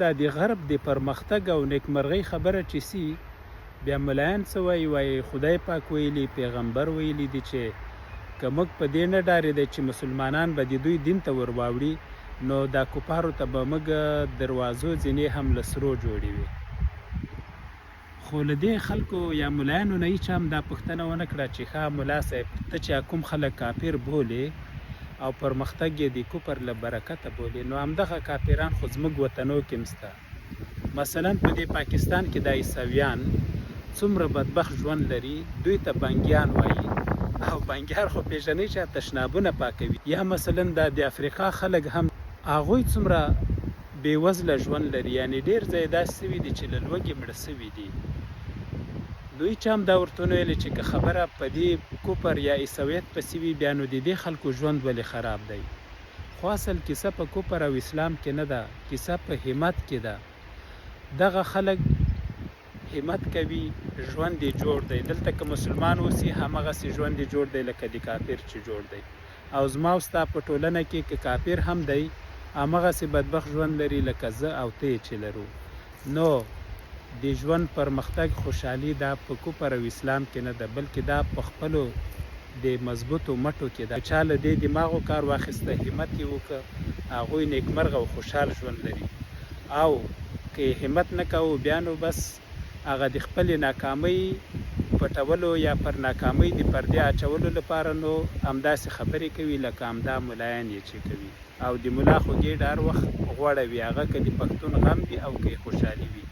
دا د غرب د پرمختګ او نیکمرغۍ خبره چې سي، بیا ملایان څه وایي؟ وایي خدای پاک ویلي، پیغمبر ویلي دي چې که موږ په دې نه ډارېدی چې مسلمانان به د دوی دین ته ور واوړي، نو دا کفارو ته به موږ دروازو زینې هم له سرو جوړې وې. خو له دې خلکو یا ملایانو نه هیچا هم دا پوښتنه ونه کړه چې ښه ملا صاحب ته چې کوم خلک کافر بولې او پرمختګ یې د کفر له برکته بولې، نو همدغه کافران خو زموږ وطنو کې هم سته. مثلا په دې پاکستان کې دا عیسویان څومره بدبخت ژوند لري، دوی ته بنګیان وایي او بنګیان خو پېژنئ چې تشنابونه پاکوي. یا مثلا دا د افریقا خلک هم هغوی څومره بې وزله ژوند لري، یعنې ډېر ځای داسې سوي دي چې له لوږې مړه سوي دي. نو هیچا هم دا ورته ونه ویل چې که خبره په دې کفر یا عیسویت پسې وي بیا نو د دې خلکو ژوند ولې خراب دی؟ خو اصل کیسه په کفر او اسلام کې نه ده، کیسه په همت کې ده. دغه خلک همت کوي، ژوند یې جوړ دی. دلته که مسلمان اوسي همغسې ژوند یې جوړ دی لکه د کافر چې جوړ دی. او زما او ستا په ټولنه کې که کافر هم دی همغسې بدبخت ژوند لري لکه زه او ته یې چې لرو. نو د ژوند پرمختګ خوشحالي دا په کفر او اسلام کې نه ده بلکې دا په خپلو د مضبوطو مټو کې ده. که چا له دې دماغو کار واخیسته، همت یې وکړ، هغوی نیکمرغه او خوشحال ژوند لري او که یې همت نه کاوه بیا نو بس هغه د خپلې ناکامۍ پټولو یا پر ناکامۍ د پردې اچولو لپاره نو همداسې خبرې کوي لکه همدا ملایان یې چې کوي. او د ملا خو ګېډه هر وخت غوړه وي، هغه که د پښتون غم وي او که یې خوشحالي وي.